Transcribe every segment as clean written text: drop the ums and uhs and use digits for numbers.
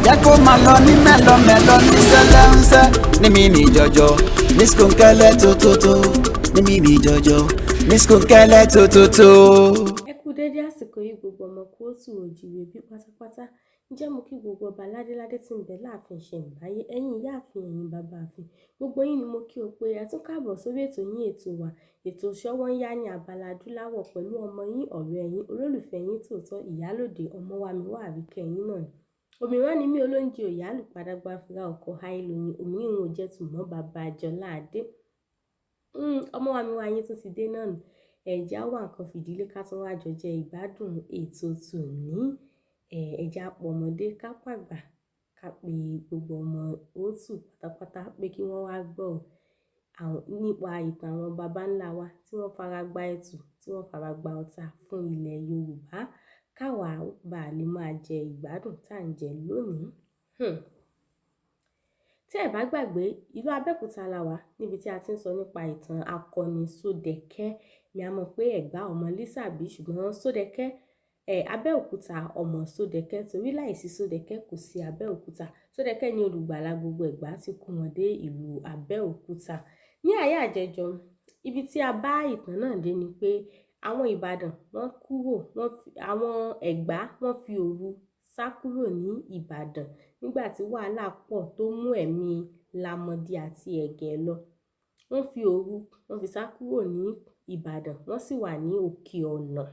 Jẹ́ kó máa lọ ní mẹ́lọmẹ́lọ, ní sẹ́lẹ̀ńsẹ́, ní mi ní jọjọ, ní skunkẹ́lẹ́ tótótó, ní mi ní jọjọ, ní skunkẹ́lẹ́ tótótó. Ẹ kú dédé àsìkò yìí, gbogbo ọmọ kóòtù òjìrè bí pátápátá. Ǹjẹ́ mo kí gbogbo ọba ládéládé tí ń bẹ láàfin ìṣẹ̀ǹbáyé, ẹ̀yin ìyáàfin, ẹ̀yin bàbá àfin, gbogbo yín ni mo kí o pé ẹ tún káàbọ̀ sórí ètò yín, ètò wa, ètò Ṣọ́wọ́nyá ní abala adúláwọ̀, pẹ̀lú ọmọ yín, ọ̀rẹ́ yín, olólùfẹ́ yín tòótọ́, ìyálòde Ọmọwámiwá Àríkẹ́ yín náà ni. Òmíràn ni mí, olóúnjẹ òyàlù padàgbà fúra ọkọ̀ háìlóyìn òmíràn ò jẹ́ tùmọ̀ bàbá àjọlá adé. Ọmọwámiwá yín tún ti dé náà nù. Ẹ̀já wà nǹkan fìdílé ká tún wá jọ jẹ ìgbádùn ètò tòní. Ẹ̀já pọ̀ ọmọdé ká pàgbà, ká pe gbogbo ọmọ òtù pátápátá pé kí wọ́n wá gbọ́ àwọn nípa ìtàn àwọn baba ńlá wa tí wọ́n fara gba ẹ̀tù, tí wọ́n fara gba ọ̀tá fún ilẹ̀ Yorùbá, káwa bá lè máa jẹ ìgbádùn tá à ń jẹ lónìí. Tí ẹ bá gbàgbé, ìlú Abẹ́òkúta la wà níbi tí a ti ń sọ nípa ìtàn akọni Sódẹkẹ́. Ni a mọ̀ pé Ẹ̀gbá ọmọ Lísàbí, ṣùgbọ́n Sódẹkẹ́, Abẹ́òkúta ọmọ Sódẹkẹ́, torí láìsí Sódẹkẹ́ kò sí Abẹ́òkúta. Sódẹkẹ́ ni olùgbàlà gbogbo Ẹ̀gbá tí kó wọn dé ìlú Abẹ́òkúta. Ní ayé àjẹjọ, ibi tí a bá ìtàn náà dé ni pé àwọn Ìbàdàn wọ́n kúrò, àwọn Ẹ̀gbá wọ́n fi òru sá kúrò ní Ìbàdàn nígbà tí wàhálà pọ̀ tó mú ẹ̀mí Lámọdí àti Ẹ̀gẹ́ lọ. Wọ́n fi òru, wọ́n fi sá kúrò ní Ìbàdàn, wọ́n sì wà ní Òkè Ọ̀nà.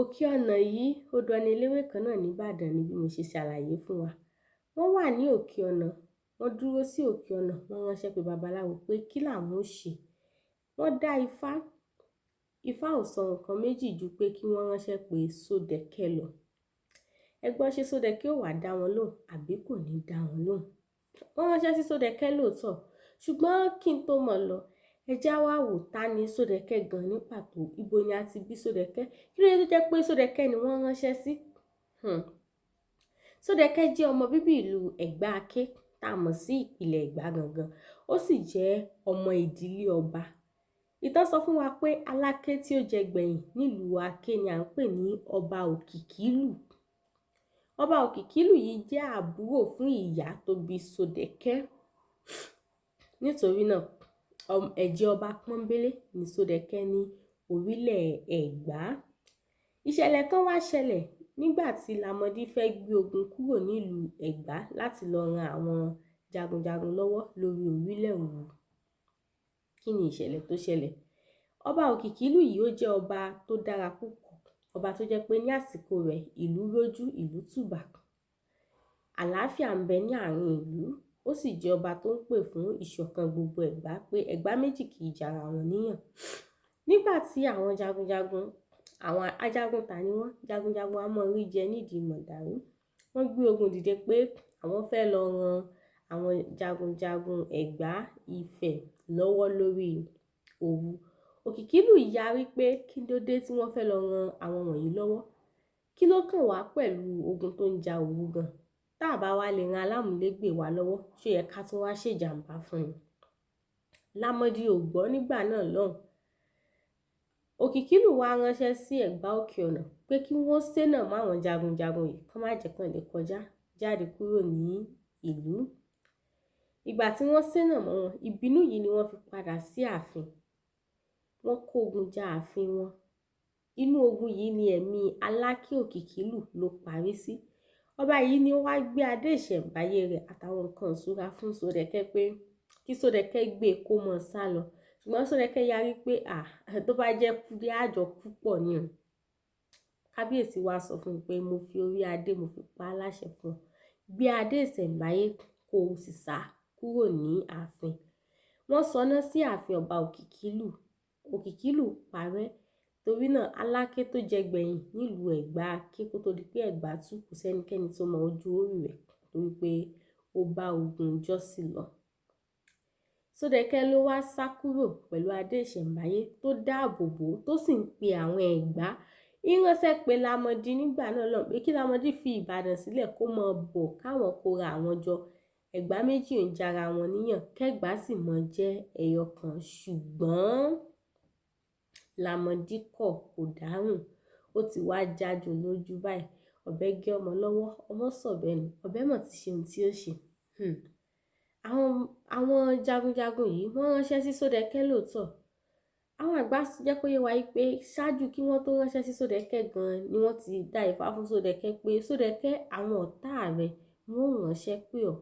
Òkè Ọ̀nà yìí, odò ọ̀nà eléwé kan náà ní Ìbàdàn ni, bí mo ṣe ṣàlàyé fún wa. Wọ́n wà ní Òkè Ọ̀nà, wọ́n dúró sí Òkè Ọ̀nà, wọ́n ránṣẹ́ pé babaláwo pé kí làwọn ó ṣe. Wọ́n dá ifá, ifá ò sọ nǹkan méjì ju pé kí wọ́n ránṣẹ́ pé Sódẹkẹ́ lọ. Ẹ gbọ́, ṣé Sódẹkẹ́ ò wá dá wọn lóhùn àbí kò ní dá wọn lóhùn? Wọ́n ránṣẹ́ sí Sódẹkẹ́ lóòótọ́, ṣùgbọ́n kí n tó mọ̀ lọ, ẹ já wá wò ta ni Sódẹkẹ́ gan ní pàtó. Ibo ni a ti bí Sódẹkẹ́? Kí ló dé tó jẹ́ pé Sódẹkẹ́ ni wọ́n ránṣẹ́ sí? Sódẹkẹ́ jẹ́ ọmọ bíbí ìlú Ẹ̀gbá Aké, tá a mọ̀ sí ìpìlẹ̀ Ẹ̀gbá gangan. Ó sì jẹ́ ọmọ ìdílé ọba. Ìtàn sọ fún wa pé Aláké tí ó jẹ gbẹ̀yìn nílùú Aké ni à ń pè ní Ọba Òkìkílù. Ọba Òkìkílù yìí jẹ́ àbúrò fún ìyá tó bí Sódẹkẹ́. Nítorí náà, ẹ̀jẹ̀ ọba pọ́nbélé ní Sódẹkẹ́ ní orílẹ̀ Ẹ̀gbá. Ìṣẹ̀lẹ̀ kan wá ṣẹlẹ̀ nígbà tí Lámọdí fẹ́ gbé ogun kúrò nílùú Ẹ̀gbá láti lọ ran àwọn jagunjagun lọ́wọ́ lórí orílẹ̀ Òwu. Kí ni ìṣẹ̀lẹ̀ tó ṣẹlẹ̀? Ọba Òkìkílù yìí, ó jẹ́ ọba tó dára púpọ̀, ọba tó jẹ́ pé ní àsìkò rẹ̀ ìlú rójú, ìlú tùbà, àlàáfíà ń bẹ ní àárín ìlú. Ó sì jẹ́ ọba tó ń pè fún ìṣọ̀kan gbogbo Ẹ̀gbá, pé Ẹ̀gbá méjì kì í jara wọn níyàn. Nígbà tí àwọn jagunjagun, àwọn ajagunta ni wọ́n, jagunjagun a máa rí jẹ nídìí mọ̀dàrú, wọ́n gbé ogun dìde pé àwọn fẹ́ lọ ran àwọn jagunjagun Ẹ̀gbá Ifẹ̀ lọ́wọ́ lórí Òwu. Òkìkílù yarí pé kí ló dé tí wọ́n fẹ́ lọ ran àwọn wọ̀nyí lọ́wọ́? Kí ló kàn wá pẹ̀lú ogun tó ń ja Òwu gan? Tá a bá wá lè ran alámúlégbè wa lọ́wọ́, ṣó yẹ ká tún wá ṣèjàǹbá fún un? Lámọdí ò gbọ́ nígbà náà lọ́hùn. Òkìkílù wá ránṣẹ́ sí Ẹ̀gbá Òkè Ọ̀nà pé kí wọ́n ṣénà mọ́ àwọn jagunjagun yìí, kán má jẹ́ kán lè kọjá jáde kúrò ní ìlú. Ìgbà tí wọ́n ṣénà mọ́ wọn, ìbínú yìí ni wọ́n fi padà sí ààfin. Wọ́n kó ogun ja ààfin wọn. Inú ogun yìí ni ẹ̀mí Aláké Òkìkílù ló parí sí. Ọba yìí ni ó wá gbé adé ìṣẹ̀ǹbáyé rẹ̀ àtàwọn nǹkan ìṣúra fún Sódẹkẹ́ pé kí Sódẹkẹ́ gbé kó mọ́ sá lọ. Ṣùgbọ́n Sódẹkẹ́ yarí pé à tó bá jẹ́ kúdé àjọ púpọ̀ ni o. Kábíyèsí wá sọ fún un pé mo fi orí adé, mo fi pa á láṣẹ fún ọ. Gbé adé ìṣẹ̀ǹbáyé kó o sì sá kúrò ní ààfin. Wọ́n sọná sí ààfin Ọba Òkìkílù. Òkìkílù parẹ́. Torí náà, Aláké tó jẹ gbẹ̀yìn nílùú Ẹ̀gbá Aké kó tó di pé Ẹ̀gbá tú, kò sẹ́nikẹ́ni tó mọ ojú orí rẹ̀ torí pé ó bá ogun jọ́sí lọ. Sódẹkẹ́ ló wá sá kúrò pẹ̀lú adé ìṣẹ̀ǹbáyé tó dáàbò bò, tó sì ń pe àwọn Ẹ̀gbá. Ìránṣẹ́ pé Lámọdí nígbà náà lọ́hùn pé kí Lámọdí fi Ìbàdàn sílẹ̀ kó máa bọ̀ káwọn kóra àwọn jọ. Ẹ̀gbá méjì ń jara wọn níyàn, kẹ́gbá sì mọ́ jẹ́ ẹyọ kan. Ṣùgbọ́n Lámọdí kọ̀, kò dáhùn. Ó ti wá jájú lójú báyìí. Ọ̀bẹ gé ọmọ lọ́wọ́, ọmọ sọ̀bẹ nù, ọ̀bẹ mọ̀ ti ṣe ohun tí ó ṣe. Àwọn jagunjagun yìí wọ́n ránṣẹ́ sí Sódẹkẹ́ lóòótọ́. Àwọn àgbà jẹ́ kó yé wa pé ṣáájú kí wọ́n tó ránṣẹ́ sí Sódẹkẹ́ gan-an ni wọ́n ti dá ifá fún Sódẹkẹ́ pé Sódẹkẹ́, àwọn ọ̀tá rẹ̀ wọ́n ò ránṣẹ́ pè ọ́,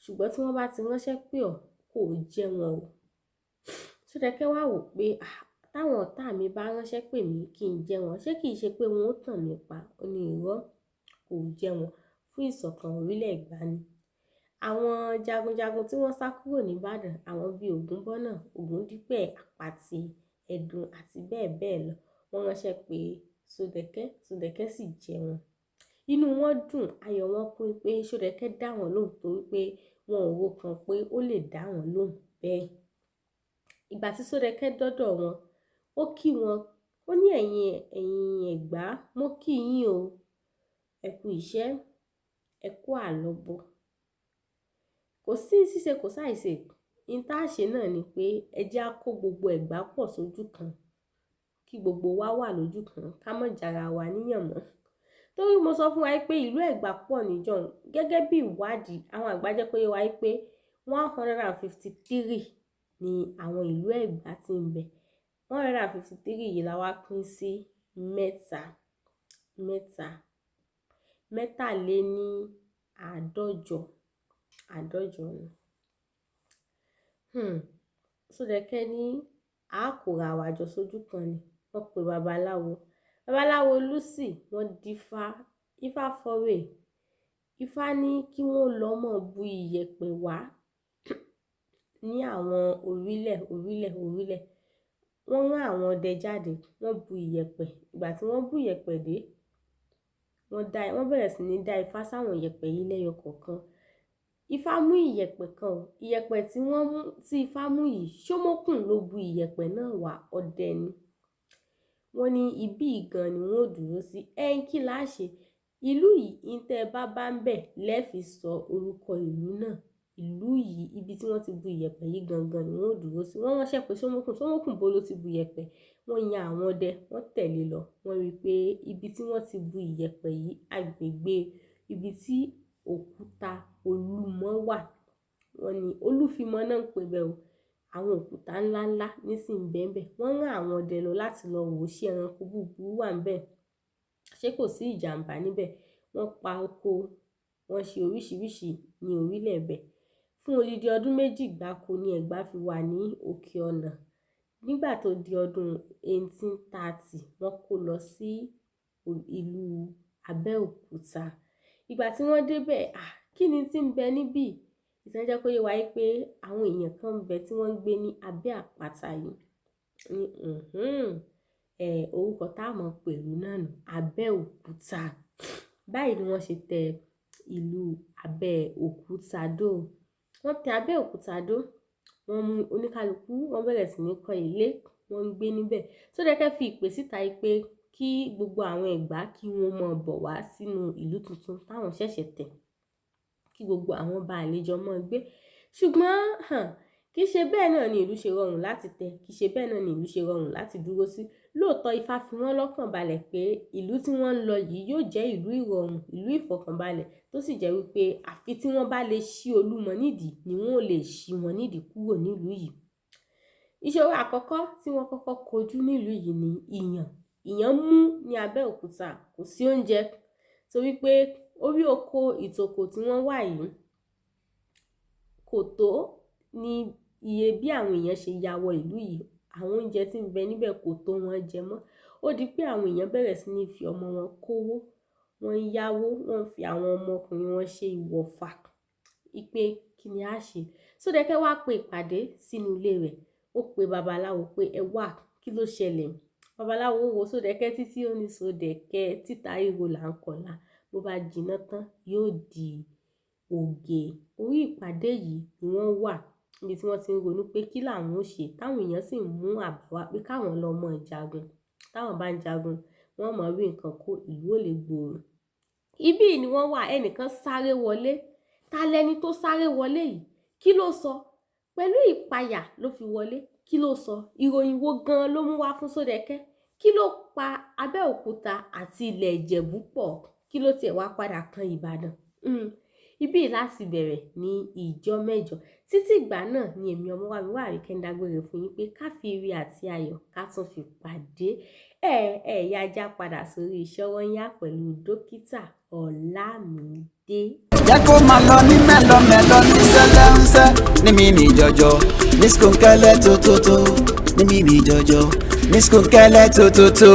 ṣùgbọ́n tí wọ́n bá ti ránṣẹ́ pè ọ́, kò jẹ́ wọn o. Sódẹkẹ́ wá wò pé táwọn ọ̀tá mi bá ránṣẹ́ pè mí kí n jẹ́ wọn, ṣé kìí ṣe pé wọn ó tàn mí pa? Ó ní irọ́, kò jẹ́ wọn, fún ìṣọ̀kan orílẹ̀ Ẹ̀gbá ni. Àwọn jagunjagun tí wọ́n sá kúrò nìbàdàn, àwọn bíi Ògúnbọ́nà, Ògúndípẹ̀, Àpàtì, Ẹ̀dùn àti bẹ́ẹ̀ bẹ́ẹ̀ lọ, wọ́n ránṣẹ́ pé Sódẹkẹ́, Sódẹkẹ́ sì jẹ́ wọn. Inú wọn dùn, ayọ̀ wọn kún pé Sódẹkẹ́ dá wọn lóhùn, torí pé wọn ò ro kan pé ó lè dá wọn lóhùn bẹ́ẹ̀. Ìgbà tí Sódẹkẹ́ dọ́dọ̀ wọn, ó kí wọn, ó ní ẹ̀yin Ẹ̀gbá, mo kí yín o, ẹ kú iṣẹ́, ẹ kú àlọ́bọ̀. Kò sí ṣíṣe kò sáìṣe. N tá ṣe náà ni pé ẹ jẹ́ á kó gbogbo Ẹ̀gbá pọ̀ sójú kan, kí gbogbo wa wà lójú kan, ká má jara wa níyàn mọ́. Torí mo sọ fún wa pé ìlú Ẹ̀gbá pọ̀ níjọ́un. Gẹ́gẹ́ bí ìwádìí, àwọn àgbà jẹ́ kó yé wa pé 153 ni àwọn ìlú Ẹ̀gbá tí ń bẹ. 153 yìí la wá pín sí mẹ́ta, mẹ́ta, mẹ́tàléní àádọ́jọ, àádọ́jọ ni. Sódẹkẹ́ ní a kóra wa jọ sójú kan ni. Wọ́n pe babaláwo. Babaláwo Lucy wọ́n dífá, ifá fọ́rè. Ifá ní kí wọ́n lọ mọ́ bu ìyẹ̀pẹ̀ wá ní àwọn orílẹ̀, orílẹ̀, orílẹ̀. Wọ́n rán àwọn ọdẹ jáde, wọ́n bu ìyẹ̀pẹ̀. Ìgbà tí wọ́n bu ìyẹ̀pẹ̀ dé, wọ́n bẹ̀rẹ̀ sí ní dá ifá sáwọn ìyẹ̀pẹ̀ yìí lẹ́yọ kọ̀ọ̀kan. Ifá mú ìyẹ̀pẹ̀ kan o. Ìyẹ̀pẹ̀ tí wọ́n mú, tí ifá mú yìí, Ṣómókùn ló bu ìyẹ̀pẹ̀ náà wá, ọdẹ ni. Wọ́n ní ibí gan ni wọ́n ó dúró sí. Ẹ kí la ṣe? Ìlú yìí, ń tẹ́ bá bá ń bẹ̀ lẹ́ fi sọ orúkọ ìlú náà. Ìlú yìí, ibi tí wọ́n ti bu ìyẹ̀pẹ̀ yìí gangan ni wọ́n ó dúró sí. Wọ́n ránṣẹ́ pé Ṣómókùn, Ṣómókùn bó ló ti bu ìyẹ̀pẹ̀. Wọ́n yan àwọn ọdẹ, wọ́n tẹ̀lé lọ. Wọ́n rí i pé ibi tí wọ́n ti bu ìyẹ̀pẹ̀ yìí, agbègbè ibi tí òkúta Olúmọ wà. Wọ́n ní Olúfimọ́ náà ń pè bẹ́ẹ̀ o. Àwọn òkúta ńláńlá nísìń bẹ́ẹ̀ bẹ́ẹ̀. Wọ́n rán àwọn ọdẹ lọ láti lọ wò ṣé ẹranko búburú wà níbẹ̀, ṣé kò sí ìjàmbá níbẹ̀. Wọ́n pa oko, wọ́n ṣe oríṣiríṣi ní orílẹ̀ ibẹ̀. Fún odidi ọdún 2 gbáko ni Ẹ̀gbá fi wà ní òkè ọ̀nà. Nígbà tó di ọdún 1830, wọ́n kó lọ sí ìlú Abẹ́òkúta. Ìgbà tí wọ́n dé bẹ̀, kí ni tí ń bẹ níbí? Ìtàn jẹ́ kó yé wa pé àwọn èèyàn kan ń bẹ tí wọ́n ń gbé ní abẹ́ àpáta yìí. Ní orúkọ tá a mọ̀ pẹ̀lú náà nù, Abẹ́òkúta. Báyìí ni wọ́n ṣe tẹ ìlú Abẹ́òkúta dó. Wọ́n tẹ Abẹ́òkúta dó, wọ́n mú oníkálukú, wọ́n bẹ̀rẹ̀ sí ní kọ́ ilé, wọ́n ń gbé níbẹ̀. Sódẹkẹ́ fi ìpè síta pé kí gbogbo àwọn Ẹ̀gbá kí wọ́n mọ̀ bọ̀ wá sínú ìlú tuntun táwọn ṣẹ̀ṣẹ̀ tẹ̀, kí gbogbo àwọn bá àlejò mọ́ gbé. Ṣùgbọ́n kì í ṣe bẹ́ẹ̀ náà ni ìlú ṣe rọrùn láti tẹ̀, kì í ṣe bẹ́ẹ̀ náà ni ìlú ṣe rọrùn láti dúró sí. Lóòótọ́ Ifá fi wọ́n lọ́kàn balẹ̀ pé ìlú tí wọ́n ń lọ yìí yóò jẹ́ ìlú ìrọ̀rùn, ìlú ìfọ̀kànbalẹ̀, tó sì jẹ́ wípé àfi tí wọ́n bá lè ṣí Olúmọ nídìí ni wọ́n ò lè ṣí wọn nídìí kúrò nílùú yìí. Ìṣòro àkọ́kọ́ tí wọ́n kọ́kọ́ kojú nílùú yìí ni ìyàn. Ìyàn mú ní Abẹ́òkúta, kò sí oúnjẹ, torí pé orí oko ìtòkò tí wọ́n wà yìí kò tó ní iye bí àwọn èèyàn ṣe ya wọ ìlú yìí. Àwọn oúnjẹ tí ń bẹ níbẹ̀ kò tó wọn jẹ mọ́. Ó di pé àwọn èèyàn bẹ̀rẹ̀ sí ní fi ọmọ wọn kówó, wọ́n ń yáwó, wọ́n ń fi àwọn ọmọkùnrin wọn ṣe ìwọ̀fà. Ipe kí ni a ṣe? Sódẹkẹ́ wá pe ìpàdé sínú ilé rẹ̀. Ó pe babaláwo pé ẹ wá, kí ló ṣẹlẹ̀? Babaláwo wo Sódẹkẹ́ títí ó ní Sódẹkẹ́, títa ríro là ń kọlà. Bó bá jiná tán, yóò di oge. Orí ìpàdé yìí ni wọ́n wà, níbi tí wọ́n ti ń ronú pé kí làwọn ó ṣe, táwọn èèyàn sì ń mú àbá wá pé káwọn lọ mọ́ jagun. Táwọn bá ń jagun, wọ́n mọ̀ rí nǹkan kó, ìlú ò lè gbòòrò. Ibí ni wọ́n wà, ẹnìkan sáré wọlé. Ta lẹni tó sáré wọlé yìí? Kí ló sọ? Pẹ̀lú ìpayà ló fi wọlé. Kí ló sọ? Ìròyìn wo gan ló mú wá fún Sódẹkẹ́? Kí ló pa Abẹ́òkúta àti ilẹ̀ Ìjẹ̀bú pọ̀? Kí ló tiẹ̀ wá padà kan Ìbàdàn? Ibí yìí láti bẹ̀rẹ̀ ní ìjọ mẹ́jọ. Títí ìgbà náà ni èmi Ọmọwámiwá Àríkẹ́ ń dágbére fún yín pé ká fi ire àti ayọ̀ ká tún fi pàdé. Ẹ ẹ yá já padà sórí Ṣọ́wọ́nyá pẹ̀lú dókítà Ọlámídé. Jẹ́ kó máa lọ ní mẹ́lọmẹ́lọ, ní sẹ́lẹ̀ńsẹ́, ní mímí jọjọ, ní skunkẹ́lẹ́ tótótó, ní mímí jọjọ, ní skunkẹ́lẹ́ tótótó.